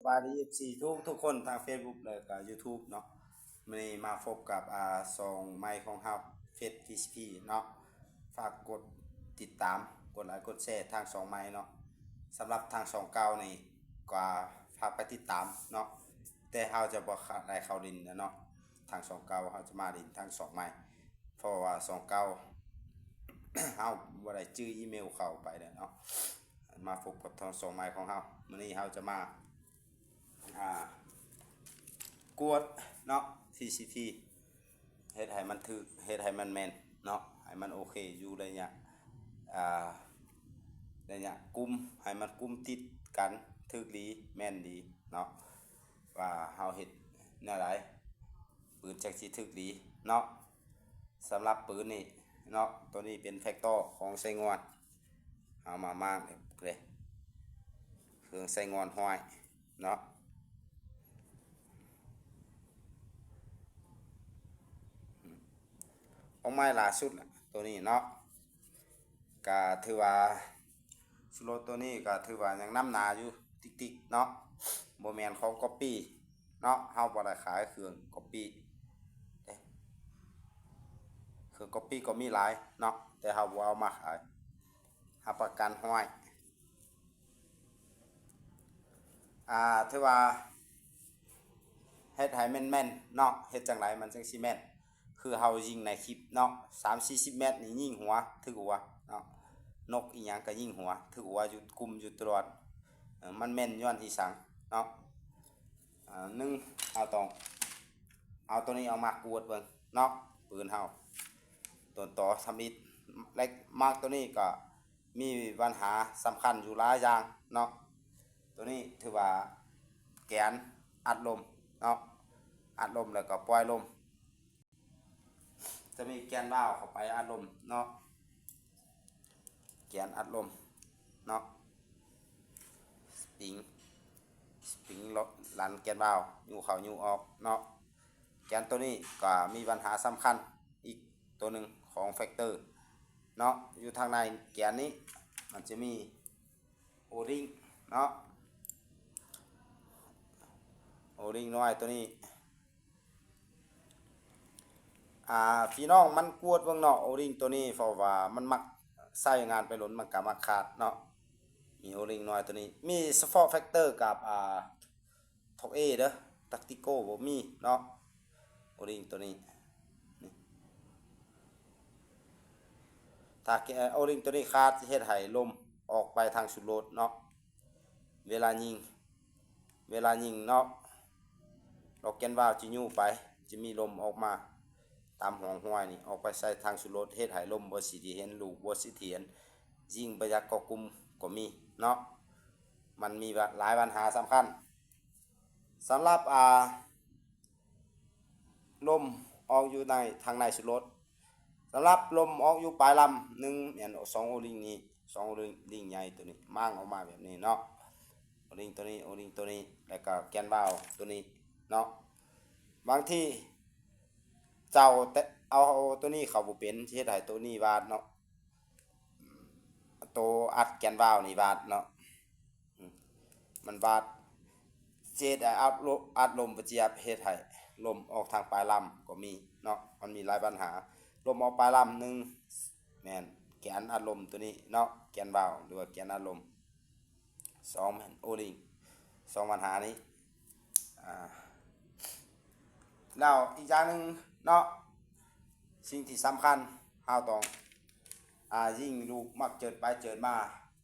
ສະບາຍດີ ເອັຟຊີ ທຸກໆຄົນທາງ Facebook ແລະກະ YouTube ເນາະ. ມື້ນີ້ມາພົບກັບ ອາ ຊ່ອງໃໝ່ຂອງເຮົາ ເຟສ ທີຊີພີ ເນາະ. ຝາກກົດຕິດຕາມ ກົດໄລ ກົດແຊທາງຊ່ອງໃໝ່ເນາະ. ສຳລັບທາງຊ່ອງເກົ່ານີ້ກໍຝາກໄປຕິດຕາມເນາະ, ແຕ່ເຮົາຈະບໍ່ໄດ້ເຂົ້າຫຼິ້ນແລ້ວເນາະ. ທາງຊ່ອງເກົ່າເຮົາຈະມາຫຼິ້ນທາງຊ່ອງໃໝ່ ເພາະວ່າຊ່ອງເກົ່າເຮົາບໍ່ໄດ້ຈື່ອີເມວເຂົ້າໄປແລ້ວເນາະ. ມາພົບກັບທາງຊ່ອງໃໝ່ຂອງເຮົາ. ມື້ນີ້ເຮົາຈະມາ ອາ ກວດເນາະ ທີຊີພີ ເຮັດໃຫ້ມັນຖືກ ເຮັດໃຫ້ມັນແມ່ນເນາະ ໃຫ້ມັນໂອເຄຢູ່ໄລຍະ ອາ ໄລຍະກຸ່ມ ໃຫ້ມັນກຸ່ມຕິດກັນ ຖືກດີ ແມ່ນດີເນາະ ວ່າເຮົາເຮັດແນວໃດ ປືນຈັ່ງຊິຖືກດີເນາະ. ສຳລັບປືນນີ້ເນາະ ໂຕນີ້ເປັນແຟກເຕີຂອງໄຊງ່ອນ ເອົາມາມາງເລີຍ ເຄື່ອງໄຊງ່ອນຫ້ອຍເນາະ. ອອກໃໝ່ລ່າສຸດລະ ໂຕນີ້ເນາະ ກະຖືວ່າ ສະໂລດໂຕນີ້ກະຖືວ່າຍັງນຳໜ້າຢູ່ຕິກໆເນາະ ບໍ່ແມ່ນຂອງກັອບປີ້ເນາະ. ເຮົາບໍ່ໄດ້ຂາຍເຄື່ອງກັອບປີ້ເດ້ ເຄື່ອງກັອບປີ້ກໍມີຫຼາຍເນາະ ແຕ່ເຮົາບໍ່ເອົາມາຂາຍ ຮັບປະກັນຮ້ອຍ ອາ ຖືວ່າເຮັດໃຫ້ແມ່ນໆເນາະ. ເຮັດຈັ່ງໃດມັນຈັ່ງຊິແມ່ນ? ຄືເຮົາຍິງໃນຄລິບເນາະ ສາມສີ່ສິບແມັດນີ້ຍິງຫົວ ຖືກຫົວເນາະ. ນົກອີ່ຫຍັງກໍຍິງຫົວ ຖືກຫົວຢູ່ ກຸມຢູ່ຕະຫຼອດ. ເອີ ມັນແມ່ນຍ້ອນອີ່ສັງເນາະ? ອາ ໜຶ່ງ ເຮົາຕ້ອງເອົາໂຕນີ້ອອກມາກວດເບິ່ງເນາະ ປືນເຮົາ ຕົ້ນຕໍທຳອິດ. ແລະ ມາກໂຕນີ້ກໍມີບັນຫາສຳຄັນຢູ່ຫຼາຍຢ່າງເນາະ. ໂຕນີ້ຖືວ່າແກນອັດລົມເນາະ ອັດລົມແລ້ວກໍປ່ອຍລົມ. ຈະມີແກນວາວເຂົ້າໄປອັດລົມເນາະ ແກນອັດລົມເນາະ ສະປຣິງ ສະປຣິງລັນແກນວາວ ຍູ້ເຂົ້າຍູ້ອອກເນາະ. ແກນໂຕນີ້ກໍມີບັນຫາສຳຄັນອີກໂຕໜຶ່ງຂອງແຟກເຕີເນາະ. ຢູ່ທາງໃນແກນນີ້ມັນຈະມີໂອລິງເນາະ ໂອລິງນ້ອຍໂຕນີ້ ອາ ພີ່ນ້ອງມັນກວດເບິ່ງເນາະ ໂອລິງໂຕນີ້ ເພາະວ່າມັນມັກໃຊ້ງານໄປດົນ ມັນກະມັກຂາດເນາະ. ມີໂອລິງນ້ອຍໂຕນີ້ ມີສະເພາະແຟກເຕີກັບ ອາ ທັອກເອເດີ ແທັກຕິກໂກບໍ່ມີເນາະ ໂອລິງໂຕນີ້. ນີ້ ຖ້າແກ ໂອລິງໂຕນີ້ຂາດ ຊິເຮັດໃຫ້ລົມອອກໄປທາງຊຸດໂຫຼດເນາະ ເວລາຍິງ ເວລາຍິງເນາະ ລອກແກນວາວຊິຍູ້ໄປ ຈະມີລົມອອກມາຕາມຮ່ອງຮອຍນີ້ ອອກໄປໃສ່ທາງຊຸດໂຫຼດ ເຮັດໃຫ້ລົມບໍ່ສະຖຽນ ລູກບໍ່ສະຖຽນ ຍິງບໍ່ຢາກເກາະກຸ່ມກໍມີເນາະ. ມັນມີຫຼາຍບັນຫາສຳຄັນ. ສຳລັບ ອາ ລົມອອກຢູ່ໃນ ທາງໃນສຸດໂລດ. ສຳລັບລົມອອກຢູ່ປາຍລຳ ໜຶ່ງແມ່ນສອງໂອລິງນີ້ ສອງໂອລິງໃຫຍ່ໂຕນີ້ ມ້າງອອກມາແບບນີ້ເນາະ ໂອລິງໂຕນີ້ ໂອລິງໂຕນີ້ ແລ້ວກໍແກນວາວໂຕນີ້ເນາະ. ບາງທີເຈົ້າແຕະ ເອົາໂຕນີ້ເຂົ້າບໍ່ເປັນ ຊິເຮັດໃຫ້ໂຕນີ້ວາດເນາະ ໂຕອັດແກນວາວນີ້ວາດເນາະ. ອືມ ມັນບາດ ເຮັດໃຫ້ອັດລົມ ອັດລົມບໍ່ຈຽບ ເຮັດໃຫ້ລົມອອກທາງປາຍລຳກໍມີເນາະ. ມັນມີຫຼາຍບັນຫາ ລົມອອກປາຍລຳ ໜຶ່ງແມ່ນແກນອັດລົມໂຕນີ້ເນາະ ແກນວາວ ຫຼືວ່າແກນອັດລົມ. ສອງແມ່ນໂອລິງ ສອງບັນຫານີ້. ອາ ແລ້ວອີກຢ່າງໜຶ່ງເນາະ ສິ່ງທີ່ສຳຄັນ ເຮົາຕ້ອງ ອາ ຍິງລູກມັກເຈີດໄປເຈີດມາ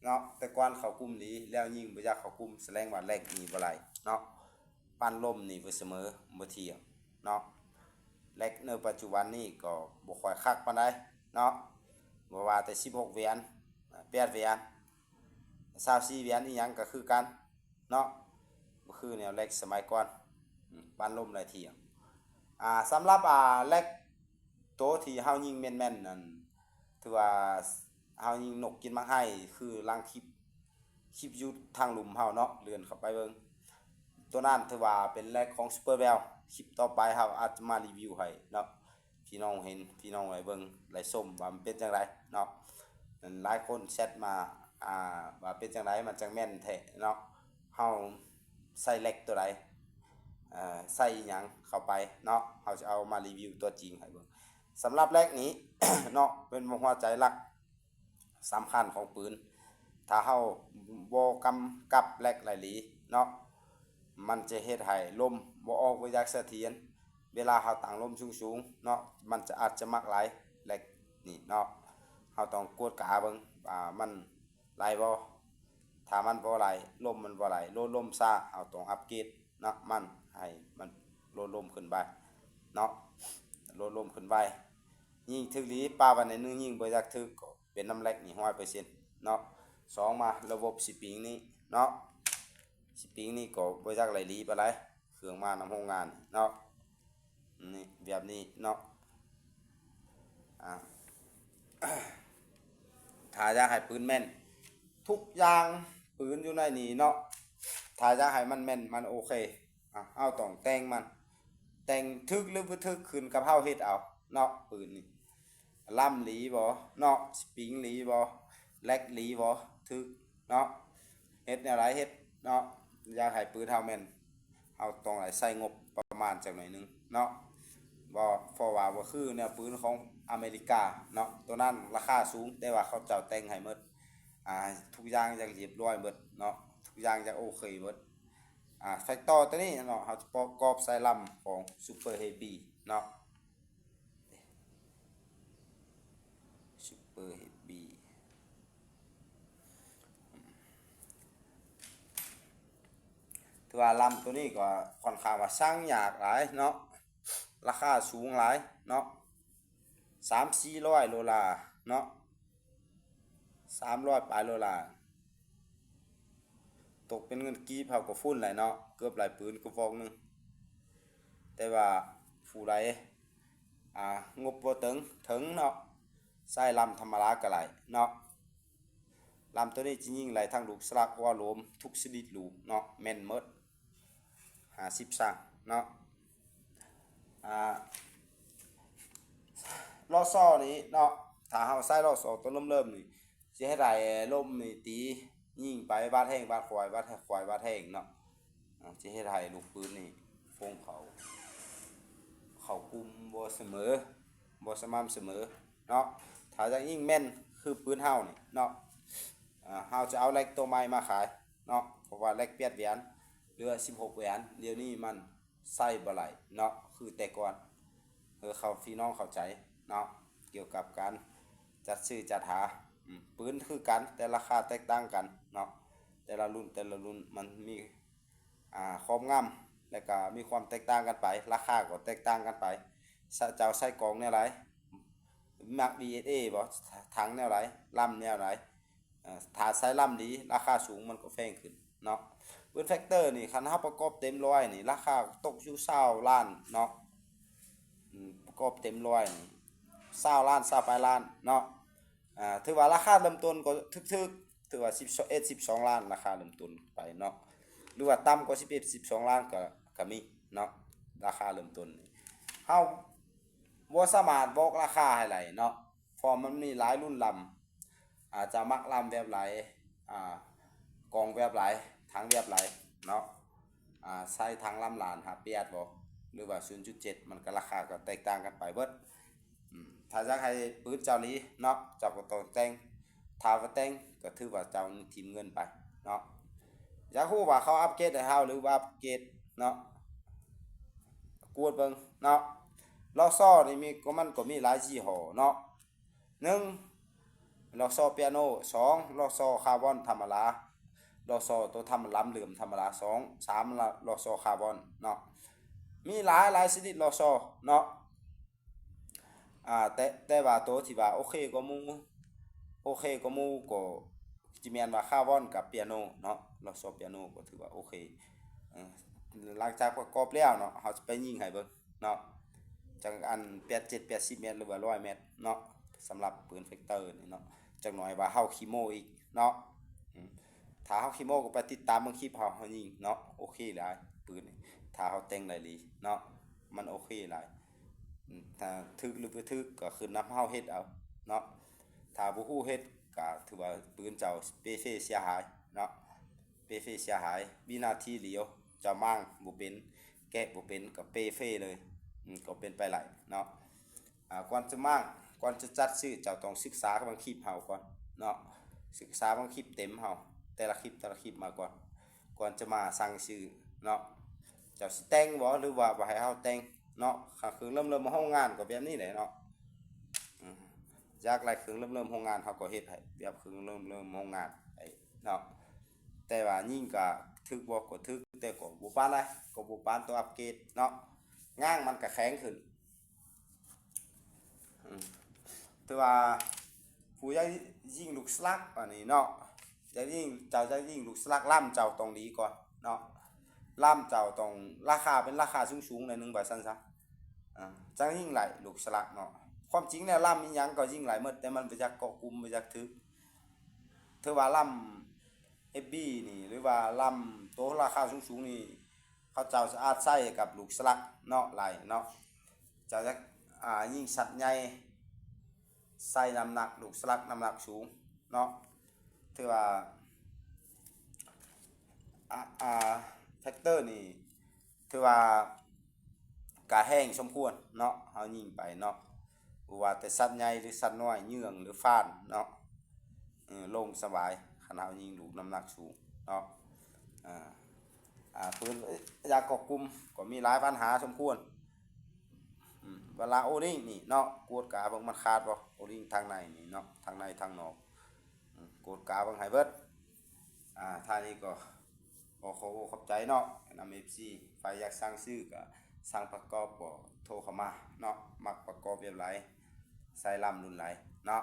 ເນາະ. ແຕ່ກ່ອນເຂົ້າກຸ່ມດີ ແລ້ວຍິງບໍ່ຢາກເຂົ້າກຸ່ມ ສະແດງວ່າແລັກນີ້ບໍ່ໄຫຼເນາະ. ປັ້ນລົມນີ້ບໍ່ສະເໝີ ບໍ່ທ່ຽງເນາະ. ແລັກໃນປັດຈຸບັນນີ້ກໍບໍ່ຄ່ອຍຄັກປານໃດເນາະ. ບໍ່ວ່າແຕ່ສິບຫົກແຫວນ ແປດແຫວນ ຊາວສີ່ແຫວນ ອີ່ຫຍັງກໍຄືກັນເນາະ ບໍ່ຄືແນວແລັກສະໄໝກ່ອນ. ອືມ ປັ້ນລົມຫຼາຍທ່ຽງ. ອາ ສຳລັບ ອາ ແລັກໂຕທີ່ເຮົາຍິງແມ່ນໆນັ້ນ ຖືວ່າເຮົາຍິງນົກກິນໝາກໄຮ ຄືຫຼັງຄລິບ ຄລິບຢູ່ທາງລຸ່ມເຮົາເນາະ ເລື່ອນເຂົ້າໄປເບິ່ງ. ໂຕນັ້ນຖືວ່າເປັນແລັກຂອງຊຸບເປີແວວ ຄລິບຕໍ່ໄປເຮົາອາດຈະມາຣີວິວໃຫ້ເນາະ. ພີ່ນ້ອງເຫັນ ພີ່ນ້ອງໄດ້ເບິ່ງໄດ້ຊົມວ່າມັນເປັນຈັ່ງໃດເນາະ. ຫຼາຍຄົນແຊັດມາ ອາ ວ່າເປັນຈັ່ງໃດ ມັນຈັ່ງແມ່ນແທ້ເນາະ. ເຮົາ ໃສ່ແລັກຕົວໃດ ເອີ ໃສ່ອີ່ຫຍັງເຂົ້າໄປເນາະ. ເຮົາຈະເອົາມາຣີວິວຕົວຈິງໃຫ້ເບິ່ງ. ສຳລັບແລັກນີ້ເນາະ ເປັນຫົວໃຈຫຼັກສຳຄັນຂອງປືນ. ຖ້າເຮົາບໍ່ກຳກັບແລັກໄຫຼລີເນາະ ມັນຈະເຮັດໃຫ້ລົມບໍ່ອອກໄປຢ່າງສະຖຽນ. ເວລາເຮົາຕັ້ງລົມສູງໆເນາະ ມັນຈະ ອາດຈະມັກໄຫຼແລັກນີ້ເນາະ. ເຮົາຕ້ອງກວດກາເບິ່ງວ່າມັນ ໄຫຼບໍ່? ຖ້າມັນບໍ່ໄຫຼ, ລົມມັນບໍ່ໄຫຼ, ໂຫຼດລົມຊ້າ, ເຮົາຕ້ອງອັບເກຣດເນາະ ມັນໃຫ້ມັນໂຫຼດລົມຂຶ້ນໄວເນາະ, ໂຫຼດລົມຂຶ້ນໄວ. ຍິງຖືກດີ, ປາບາດໜ້ອຍໜຶ່ງຍິງບໍ່ຢາກຖືກ ກໍເປັນນຳແລັກນີ້ຮ້ອຍເປີເຊັນເນາະ. ສອງມາລະບົບສະປຣິງນີ້ເນາະ, ສະປຣິງນີ້ກໍບໍ່ຢາກໄຫຼລີປານໃດ, ເຄື່ອງມານຳໂຮງງານເນາະ. ນີ້ ແບບນີ້ເນາະ. ອາ ຖ້າຢາກໃຫ້ປືນແມ່ນ ທຸກຢ່າງປືນຢູ່ໃນນີ້ເນາະ, ຖ້າຢາກໃຫ້ມັນແມ່ນ ມັນໂອເຄ ອາ ເຮົາຕ້ອງແຕ່ງມັນ, ແຕ່ງຖືກຫຼືບໍ່ຖືກຂຶ້ນກັບເຮົາເຮັດເອົາເນາະ. ປືນນີ້ ລຳລີບໍ່ເນາະ, ສະປຣິງລີບໍ່, ແລັກລີບໍ່, ຖືກເນາະ. ເຮັດແນວໃດເຮັດເນາະ, ຢາກໃຫ້ປືນເຮົາແມ່ນ ເຮົາຕ້ອງໄດ້ໃຊ້ງົບປະມານຈັກໜ້ອຍໜຶ່ງເນາະ. ບໍ່ ເພາະວ່າບໍ່ຄືແນວປືນຂອງອາເມລິກາເນາະ, ໂຕນັ້ນລາຄາສູງ ແຕ່ວ່າເຂົາເຈົ້າແຕ່ງໃຫ້ໝົດ ອາ ທຸກຢ່າງຢາກຮຽບຮ້ອຍໝົດເນາະ, ທຸກຢ່າງຢາກໂອເຄໝົດ. ອາ ແຟກເຕີໂຕນີ້ເນາະ ເຮົາຈະປະກອບໃສ່ລຳຂອງ Super Heavy ເນາະ. Super Heavy ຖືວ່າລຳໂຕນີ້ກໍຂ້ອນຂ້າງວ່າສ້າງຍາກຫຼາຍເນາະ, ລາຄາສູງຫຼາຍເນາະ, ສາມສີ່ຮ້ອຍໂດລາເນາະ, ສາມຮ້ອຍປາຍໂດລາ. ຕົກເປັນເງິນກີບເຮົາກໍຟຸນແຫຼະເນາະ, ເກືອບຫຼາຍປືນກະບອກໜຶ່ງ. ແຕ່ວ່າຜູ້ໃດ ອາ ງົບບໍ່ເຖິງ ເຖິງເນາະ, ໃຊ້ລຳທຳມະດາກໍໄດ້ເນາະ. ລຳໂຕນີ້ຈະຍິງໄດ້ທັງລູກສະຫຼັກຫົວໂລມ ທຸກຊະນິດລູກເນາະ, ແມ່ນໝົດ ຫ້າສິບຊ່າງເນາະ. ອາ ລໍ້ຊໍນີ້ເນາະ, ຖ້າເຮົາໃຊ້ລໍ້ຊໍຕົວເລີ່ມໆນີ້ ຊິເຮັດໃຫ້ລົມນີ້ຕີ ຍິງໄປບາດແຮງບາດຄວາຍ ບາດແຮງຄວາຍບາດແຮງເນາະ, ອາ ຊິເຮັດໃຫ້ລູກປືນນີ້ຟົງເຂົ້າ ເຂົ້າກຸ່ມບໍ່ສະເໝີ ບໍ່ສະໝ່ຳສະເໝີເນາະ. ຖ້າຢາກຍິງແມ່ນຄືປືນເຮົານີ້ເນາະ ອາ ເຮົາຈະເອົາແລັກໂຕໃໝ່ມາຂາຍເນາະ, ເພາະວ່າແລັກແປດແຫວນ ເຫຼືອສິບຫົກແຫວນ ດຽວນີ້ມັນ ໃຊ້ບໍ່ໄຫຼເນາະ ຄືແຕ່ກ່ອນ. ເອີ ເຂົ້າ ພີ່ນ້ອງເຂົ້າໃຈເນາະ ກ່ຽວກັບການຈັດຊື້ຈັດຫາ. ອືມ ປືນຄືກັນ ແຕ່ລາຄາແຕກຕ່າງກັນເນາະ, ແຕ່ລະລຸ້ນ ແຕ່ລະລຸ້ນມັນມີ ອາ ຄວາມງາມ ແລະກະມີຄວາມແຕກຕ່າງກັນໄປ, ລາຄາກໍແຕກຕ່າງກັນໄປ. ສະ ເຈົ້າໃຊ້ກອງແນວໃດ? ມັກ ດີເອສເອ ບໍ່? ຖັງແນວໃດ? ລຳແນວໃດ? ເອີ ຖ້າໃຊ້ລຳດີ ລາຄາສູງມັນກໍແພງຂຶ້ນເນາະ. ປືນແຟກເຕີນີ້ ຄັນເຮົາປະກອບເຕັມຮ້ອຍນີ້ ລາຄາຕົກຢູ່ຊາວລ້ານເນາະ. ອືມ ປະກອບເຕັມຮ້ອຍນີ້ ຊາວລ້ານ ຊາວປາຍລ້ານເນາະ. ອາ ຖືວ່າລາຄາເລີ່ມຕົ້ນກໍຖືກໆ ຖືວ່າສິບເອັດ ສິບສອງລ້ານ ລາຄາເລີ່ມຕົ້ນໄປເນາະ, ຫຼືວ່າຕ່ຳກວ່າສິບເອັດ ສິບສອງລ້ານກໍ ກໍມີເນາະ ລາຄາເລີ່ມຕົ້ນ. ເຮົາບໍ່ສາມາດບອກລາຄາໃຫ້ໄດ້ເນາະ ເພາະມັນມີຫຼາຍລຸ້ນລຳ ອາດຈະມັກລຳແບບໃດ ອາ ກອງແບບໃດ ຖັງແບບໃດເນາະ. ອາ ໃຊ້ຖັງລຳລ້ານຫ້າແປດບໍ່ ຫຼືວ່າສູນຈຸດເຈັດ ມັນກໍລາຄາກໍແຕກຕ່າງກັນໄປເບິດ. ອືມ ຖ້າຢາກໃຫ້ປືນເຈົ້າດີເນາະ ເຈົ້າກໍຕ້ອງແຕ່ງ, ຖ້າບໍ່ແຕ່ງກໍຖືວ່າເຈົ້າຖິ້ມເງິນໄປເນາະ. ຢາກຮູ້ວ່າເຂົາອັບເກຣດໃຫ້ເຮົາ ຫຼືວ່າອັບເກຣດເນາະ ກວດເບິ່ງເນາະ. ລໍ້ຊໍນີ້ມີ ກໍ ມັນກໍມີຫຼາຍຍີ່ຫໍ້ເນາະ. ໜຶ່ງ ລໍ້ຊໍປຽໂນ, ສອງ ລໍ້ຊໍຄາບອນທຳມະດາ, ລໍ້ຊໍໂຕທຳ ລຳເຫຼື້ອມທຳມະດາ, ສອງ ສາມ ລໍ້ຊໍຄາບອນເນາະ. ມີຫຼາຍຫຼາຍຊະນິດລໍ້ຊໍເນາະ. ອາ ແຕ່ ແຕ່ວ່າໂຕທີ່ວ່າໂອເຄກວ່າໝູ່ ໂອເຄກວ່າໝູ່ກໍ ຊິແມ່ນວ່າຄາບອນກັບປຽໂນເນາະ, ລໍຊໍປຽໂນກໍຖືວ່າໂອເຄ. ເອີ ຫຼັງຈາກປະກອບແລ້ວເນາະ ເຮົາຈະໄປຍິງໃຫ້ເບິ່ງເນາະ, ຈັກອັນ ແປດເຈັດ ແປດສິບແມັດ ຫຼືວ່າຮ້ອຍແມັດເນາະ, ສຳລັບປືນແຟກເຕີນີ້ເນາະ. ຈັກໜ້ອຍວ່າເຮົາຂີ້ໂມ້ອີກເນາະ. ອືມ ຖ້າເຮົາຂີ້ໂມ້ກໍໄປຕິດຕາມເບິ່ງຄລິບເຮົາ ເຮົາຍິງເນາະ, ໂອເຄຫຼາຍປືນນີ້ ຖ້າເຮົາແຕ່ງໄດ້ດີເນາະ ມັນໂອເຄຫຼາຍ. ອືມ ຖ້າຖືກຫຼືບໍ່ຖືກກໍຂຶ້ນນຳເຮົາເຮັດເອົາເນາະ. ຖ້າບໍ່ຮູ້ເຮັດກໍຖືວ່າປືນເຈົ້າເປເຟເສຍຫາຍເນາະ, ເປເຟເສຍຫາຍ ວິນາທີດຽວ ເຈົ້າມ້າງບໍ່ເປັນ ແກະບໍ່ເປັນ ກໍເປ່ເຟເລີຍ ອືມ ກໍເປັນໄປໄດ້ເນາະ. ອ່າ ກ່ອນຈະມ້າງ ກ່ອນຈະຈັດຊື້ ເຈົ້າຕ້ອງສຶກສາເບິ່ງຄລິບເຮົາກ່ອນເນາະ ສຶກສາເບິ່ງຄລິບເຕັມເຮົາ ແຕ່ລະຄລິບ ແຕ່ລະຄລິບມາກ່ອນ ກ່ອນຈະມາສັ່ງຊື້ເນາະ. ເຈົ້າຊິແຕ່ງບໍ່ ຫຼືວ່າບໍ່ໃຫ້ເຮົາແຕ່ງເນາະ? ຄັນເຄື່ອງເລີ່ມເລີ່ມໂຮງງານກໍແບບນີ້ແຫຼະເນາະ ອືມ ຢາກໄດ້ເຄື່ອງເລີ່ມເລີ່ມໂຮງງານ ເຮົາກໍເຮັດໃຫ້ແບບເຄື່ອງເລີ່ມເລີ່ມໂຮງງານໄດ້ເນາະ. ແຕ່ວ່າຍິງກໍຖືກບໍ່ ກໍຖືກ ແຕ່ກໍບໍ່ປານໃດ ກໍບໍ່ປານຕົວອັບເກຣດເນາະ ງາງມັນກໍແຂງຂຶ້ນ. ອືມ ແຕ່ວ່າຜູ້ໃດຍິງລູກສະຫຼັກອັນນີ້ເນາະ ຢາກຍິງ ເຈົ້າຢາກຍິງລູກສະຫຼັກ ລຳເຈົ້າຕ້ອງດີກ່ອນເນາະ ລຳເຈົ້າຕ້ອງລາຄາ ເປັນລາຄາສູງໆ ໜ້ອຍໜຶ່ງ ວ່າຊັ້ນຊະ ອ່າ ຈັ່ງຍິງໄດ້ລູກສະຫຼັກເນາະ. ຄວາມຈິງແລ້ວລຳອີ່ຫຍັງກໍຍິງໄດ້ໝົດ ແຕ່ມັນບໍ່ຢາກເກາະກຸ່ມ ບໍ່ຢາກຖືກ ຖືວ່າລຳ ເອັຟບີ ນີ້ ຫຼືວ່າລຳໂຕລາຄາສູງໆນີ້ ເຂົາເຈົ້າສາມາດໃຊ້ກັບລູກສະຫຼັກເນາະ ໄດ້ເນາະ. ເຈົ້າຢາກ ອ່າ ຍິງສັດໃຫຍ່ ໃສ່ນ້ຳໜັກ ລູກສະຫຼັກນ້ຳໜັກສູງເນາະ ຖືວ່າ ອ່າ ອ່າ ແທັກເຕີນີ້ ຖືວ່າກະແຮງສົມຄວນເນາະ ເຮົາຍິງໄປເນາະ ບໍ່ວ່າແຕ່ສັດໃຫຍ່ ຫຼື ສັດນ້ອຍ ເຫຍື່ອງ ຫຼື ຟານເນາະ ເອີ ລົງສະບາຍ ຄັນເຮົາຍິງລູກນ້ຳໜັກສູງເນາະ. ອ່າ ອ່າ ປືນຢາກເກາະກຸ່ມກໍມີຫຼາຍບັນຫາສົມຄວນ ອືມ ເວລາໂອລິງນີ້ເນາະ ກວດກາເບິ່ງມັນຂາດບໍ່ ໂອລິງທາງໃນນີ້ເນາະ ທາງໃນທາງນອກ ອືມ ກວດກາເບິ່ງໃຫ້ເບິດ. ອ່າ ທ້າຍນີ້ກໍ ຂໍຂອບອົກຂອບໃຈເນາະ ນຳ ເອັຟຊີ ໃຜຢາກສັ່ງຊື້ກໍສັ່ງປະກອບ ກໍໂທເຂົ້າມາເນາະ ມັກປະກອບແບບໃດ ໃສ່ລຳລຸ້ນໃດເນາະ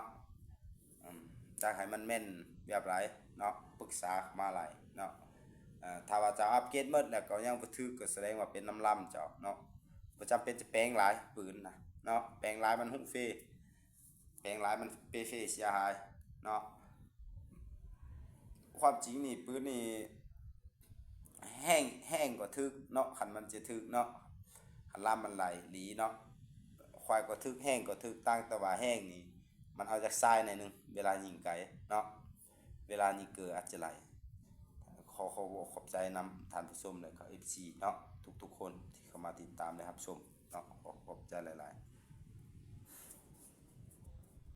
ອືມ ຢາກໃຫ້ມັນແມ່ນແບບໃດເນາະ ປຶກສາເຂົ້າມາໄດ້ເນາະ. ເອີ ຖ້າວ່າເຈົ້າອັບເກຣດໝົດແລ້ວກໍຍັງບໍ່ຖືກ ກໍສະແດງວ່າເປັນນຳລຳເຈົ້າເນາະ ບໍ່ຈຳເປັນຈະແປງຫຼາຍປືນນະເນາະ ແປງຫຼາຍມັນຮຸເຟ ແປງຫຼາຍມັນເປເຟເສຍຫາຍເນາະ. ຄວາມຈິງນີ້ ປືນນີ້ແຮງ ແຮງກໍຖືກເນາະ ຄັນມັນຈະຖືກເນາະ ຄັນລຳມັນໄຫຼດີເນາະ ຄວາຍກໍຖືກ ແຮງກໍຖືກ ຕ່າງແຕ່ວ່າແຮງນີ້ມັນເອົາຈາກຊາຍໜ້ອຍໜຶ່ງ ເວລາຍິງໄກເນາະ ເວລາຍິງເກີອາດຈະໄຫຼ. ຂໍຂອບອົກຂອບໃຈນຳທ່ານຜູ້ຊົມ ແລະກໍ ເອັຟຊີ ເນາະ ທຸກໆຄົນທີ່ເຂົ້າມາຕິດຕາມ ແລະ ຮັບຊົມເນາະ ຂໍຂອບໃຈຫຼາຍໆ.